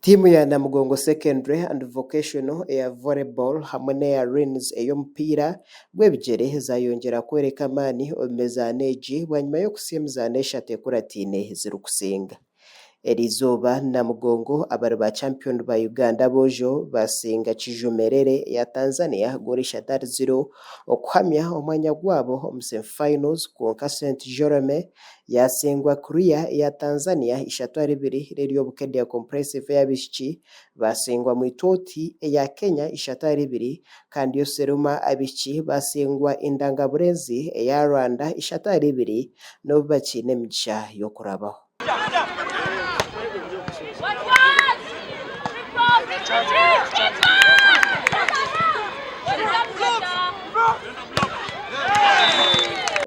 Tiimu ya Namugongo Secondary and Vocational eya Volleyball hamwe n'eya Rins ey'omupiira gw'ebigyere zayongyera kworeka amaani omu mizaano egi bwanyima y'okutsya emizaano eshatu ekurataine zirikusinga. Eriizooba Namugongo abari ba champiyoni ba Uganda aboojo basinga Kijumerere eya Tanzania goolo ishatu ahari ziro okuhamya omwanya gwabo omu semi finals kwonka St Jerome Yaasingwa Korea eya Tanzania 3-2 reero Bukedea Comprehensive ey'abaishiki baasingwa Mwitoti eya Kenya 3-2 kandi yo Seruma abaishiki baasingwa Indangaburenzi eya Rwanda 3-2 n'obu bakiine emigisha y'okurabaho.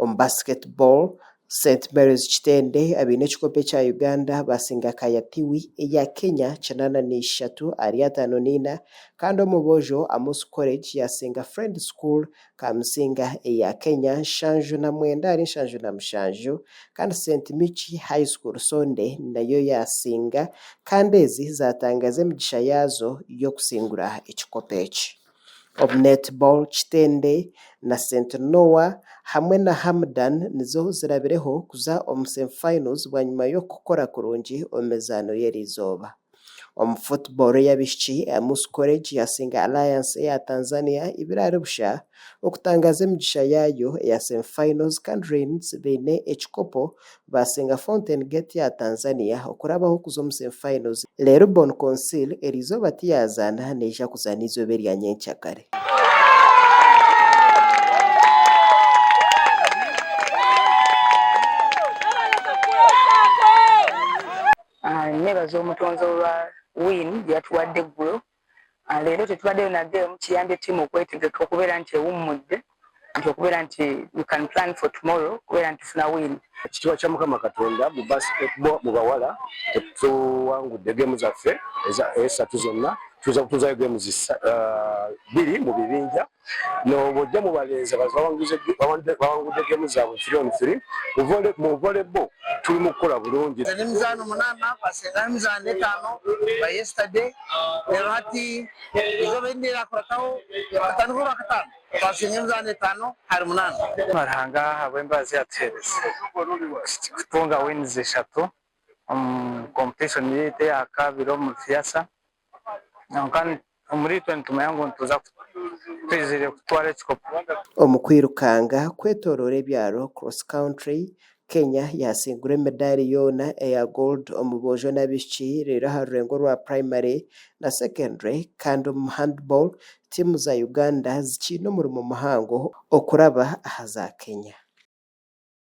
Omu basketball, St Mary's Kitende abaine ekikopo ekya Uganda baasinga Kayatiwi eya Kenya 83 ahari 54 kandi omu boojo Amus College yaasinga Friends School Kamusinga eya Kenya 79 ahari 77 kandi St Michi High School Sonde nayo yaasinga kandi ezi zaatangaza emigisha yaazo y'okusingura ekikopo eki. Omu Netball, Kitende na St Noah hamwe na Hamdan nizo zirabireho kuza omu semi finals bwanyima y'okukora kurungi omu mizaano y'eriizooba. Omu Football ey'abaishiki, Amus College yasinga Alliance eya Tanzania ibiri ahari busha okutangaza emigisha yaayo eya semi finals kandi Rains baine ekikopo Baasinga Fountain Gate ya Tanzania okurabaho kuza omu semi finals reero Bon Consil eriizooba tiyazaana neija kuzaana eizooba erya nyenkyakare. Nebaza omutonzi olwa win gyeyatuwadde eggulo. Leero tetubaddeyo na game kiyambye ttiimu okwetegeka okubeera nti ewummudde nti okubeera nti we can plan for tomorrow okubeera nti tufuna win. Ekitiibwa kya Mukama Katonda mu basketball mu bawala tetuwangudde geemu zaffe esatu zonna tuza kutuzayo geemu bbiri mu bibinja nobwojja mu balenzi bawangudde geemu zaabwe 3 on 3 mu volleyball tuli mu kukola bulungi. Emizaano munaana basinga emizaano etaano by yesterday reero hati eizooba erindi erirakurataho batandike orwakataano twasinga emizaano etaano ahari munaana. Ruhanga ahabw'embabazi atuheereza kutunga wins ishatu omu competition yaitu eyakabiri omuri FEASSSA kwonka Omuri itwe nitumanya ngu nituza twizire kutwara ekikopo. Omu kwirukanga kwetoroora ebyaro, Cross Country, Kenya yasingura emidaari yoona eya gold omu boojo n'abaishiki reero aha rurengo orwa primary na secondary kandi omu handball tiimu za Uganda zikiine omurimo muhango okuraba aha za Kenya.